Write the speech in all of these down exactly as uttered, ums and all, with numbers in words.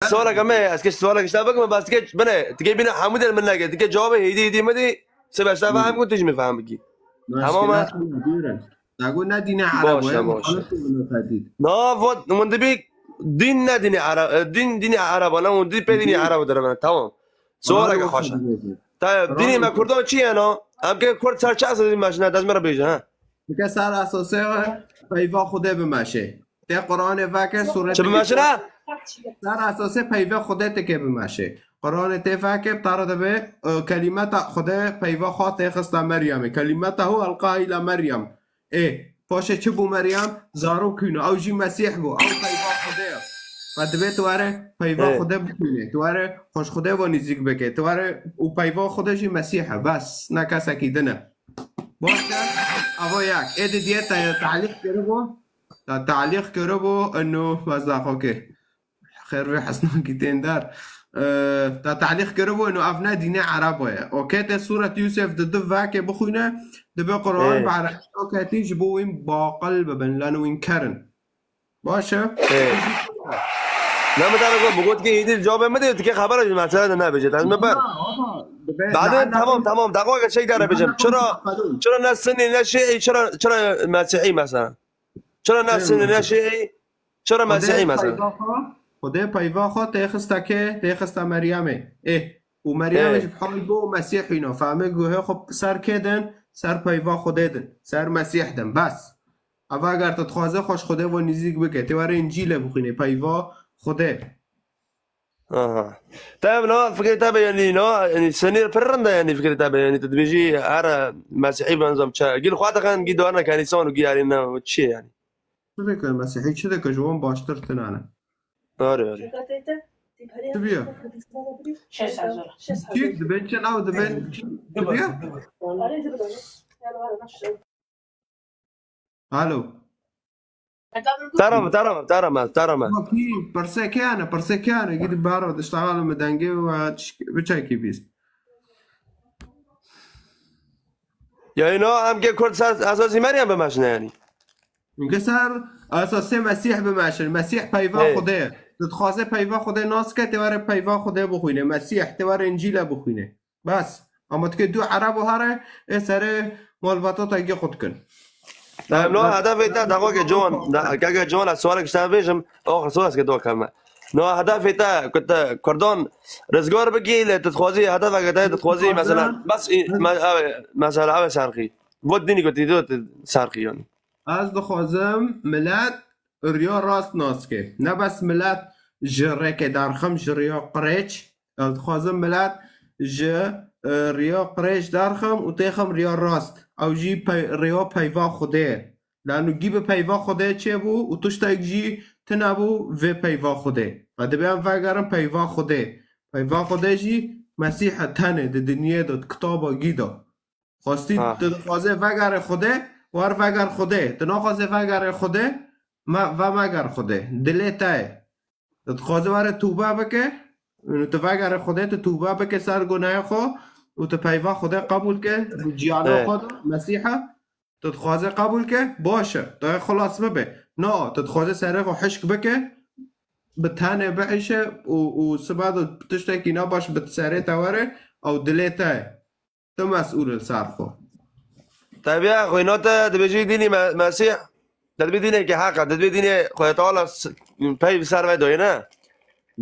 sualeke me, ez kê sualeke ji te bikim, bes tikê bine, tikê bîne hemû der min neke, tikê cewabê hêdî hêdî min dî, sê beş te fehm ku tu jî min fehm bikî. Tamam e? Dago ne dînê Erebo ye, muxalif dî min fedî. Na, vot, hûn dibî din ne dînê Erebo, din dînê Erebo ne, hûn dî pê dînê Erebo derevene, tamam. Sualeke xweş e. Te dînê me Kurdan çi ye no? Em kê Kurd ser çi esasî meşine, dest me re bêje, ha? Dike ser esasê peyva Xwedê bimeşê. Tê Qur'anê veke, sûretê Çi bimeşine? Ser esasê peyva Xwedê tê kê bimeşê. Qur'anê tê veke, bi te re dibe, e, kelimeta Xwedê peyva xwe tê xista Meryemê. Kelimeta hu elqa îla Meryem. Ê, paşê çi bû Meryem? Zarok hîna. Ew jî Mesîh bû. Ew peyva Xwedê ye. Ve divê tu were peyva Ê. Xwedê bixwîne. Tu were xwe ji Xwedê ve nîzîk bike. Tu were û peyva Xwedê jî Mesîh e. Bes. Ne kesekî din e. Baş e. Ava yek. Ê di diye te talîq kiribû. Te talîq kiribû. Eno, bes daxo ke. Xêr vê hesnakî tên der. Ee, te talîq kiribû, eno ev ne dînê Erebo ye. Okê, te Sûret Yûsef di du veke bixwîne, dibe Qur'an Ê. bi Erebî ketî, ji bo wî baqil bibin, lan wîn kerin. Baş e? Ê. Ne mi dara got, bu got ki hîdî cevabê mi de, dike xebera ji mesela de nebêje, ez mi ber. Bade, tamam, tamam, daxo ke şey dara bêjim. Çira, çira ne Sunî, ne Şii, çira, çira Mesîhî mesela? Çira ne Sunî, ne Şii, çira Mesîhî mesela? Xwedê peyva xwe, Xwedê peyva xwe tê xista kê? Tê xista Meryemê. Ê, û Meryemê Ê. jî bi hal bû Mesîh hîna. Fehmê guhê xwe ser kê din? Ser peyva Xwedê din. Ser Mesîh din. Bes. Eva eger tu dixwaze xwe ji Xwedê ve nîzîk bike, tê were Încîlê bixwîne, peyva Xwedê. Aha. Te ev na fikrê te be, yanî na, yanî Sunî pir rind e, yanî fikrê te be, yanî tu dibêjî her Mesîhî benzam çi. Gî li xwe dixin, gî dwarine kenîsan û gî yarî ne, çi ye yanî? Çi dike Mesîhî, çi dike ji wan baştir tune ne? Are, are. Çi biye? Şeş hezar. Çi dibe, çi nav dibe, çi dibe? Alo. Tarama, tarama, tarama, tarama. Ama kî, pirsê kê ne, pirsê kê ne, gidip baro diştaxalo me dengê ve çik-, biçekî bîst. Yani no, em ke Kurd sas-, esasî Meryem bimeşine yani. Çunke ser esasê Mesîh bimeşin. Mesîh peyva Ê. Xwedê ye. Tu dixwaze peyva Xwedê nas ke, tê were peyva Xwedê bixwîne. Mesîh, tê were Încîle bixwîne. Bes. Ama tu ke du Erebo here, ê serê malbata te gê xwe dikin. Em no hedefê te daxo ke John, da, ke ke John, ez sualek ji te bêjim, oxir sual ez ke do keme. No hedefê te, ku te Kurdan rizgar bikî, lê tu dixwazî hedefeke te, tu dixwazî mesela, bes, i, me-, ev, mesela, ev serxî. Vot dînî ku tî do tu serxî yani. Ez dixwazim milet riya rast nas ke. Ne bes milet ji rêkê derxim, ji riya qirêç. Ez dixwazim milet ji, e, riya qirêç derxim û têxim riya rast. Ew jî pey-, riya peyva Xwedê ye. Lano gî bi peyva Xwedê çêbû û tiştek jî tune bû vê peyva Xwedê. Ve divê em vegerin peyva Xwedê. Peyva Xwedê jî Mesîh e tenê di dinyê de, di kitaba gî de. Xwestî Ha. Tu dixwazê vegerê Xwedê, wer veger Xwedê. Tu naxwazê vegerê Xwedê, me, ve meger Xwedê. Dilê te ye. Tu dixwazê were tûbe bike, tu vegerê Xwedê, tu tûbe bike ser gunehê xwe û tu peyva Xwedê qebûl ke, ciyana Ê. Xwe de, Mesîha, tu dixwazê qebûl ke, baş e. Tu yê xilas bibe. Na, tu dixwazê serê xwe hişk bike, bi tenê biişe û, û siba de tiştekî nebaş bi serê te were, ew dilê te ye. Tu mesûl li ser xwe. Tebiya xwe, no te dibêjî dînî Me-, Mesîh, te dibî dînekî heq e, te dibî dînê Xwedê Teala s-, pey bi ser ve doyê ne?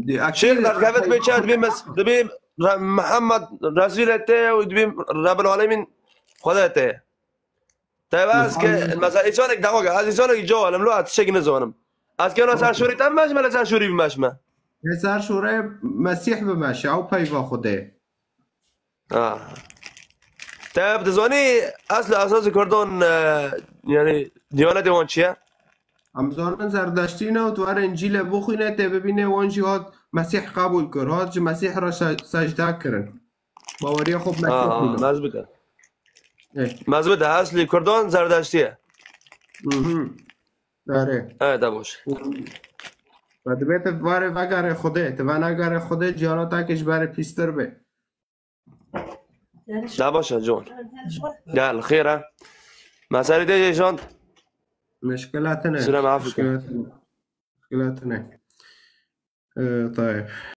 Di, akî Şêx derdikeve dibê çi, dibî mes-, dibî Re-, Mihemed Resûlê te û dibî Rebbil Alemîn Xwedê te. Te ez ke, mesela, însanek daxwa ke, ez însanek cahil im, lo ez tiştekî nizanim. Ez ke ona ser şûrê te bimeşme, li ser şûrî bimeşme. Ê ser şûrê Mesîh bimeşe, ew peyva Xwedê. Ha. Te bi dizanî eslê esasê Kurdan, e, yani, diyanetê wan çi ye? Em zanin Zerdeştî ne û tu were Încîlê bixwîne, tê bibîne wan jî hat Mesîh qebûl kir, hat ji Mesîh re şe-, secde kirin. Baweriya xwe bi Mesîh Ha, ha, bûne. Mezbût e. Ê. Mezbût e, eslê Kurdan Zerdeştî ye. Mhm. Erê. Evet, da boş. Ve divê tu were vegerê Xwedê, tu venegerê Xwedê, ciyana te ke ji berê pîstir be. Da başa, John. Gel, xêr e. Meselê te jî jand. Meşkila tine. Süleyman, afiyet. Meşkila tine. Meşkila tine. Ee, طيب.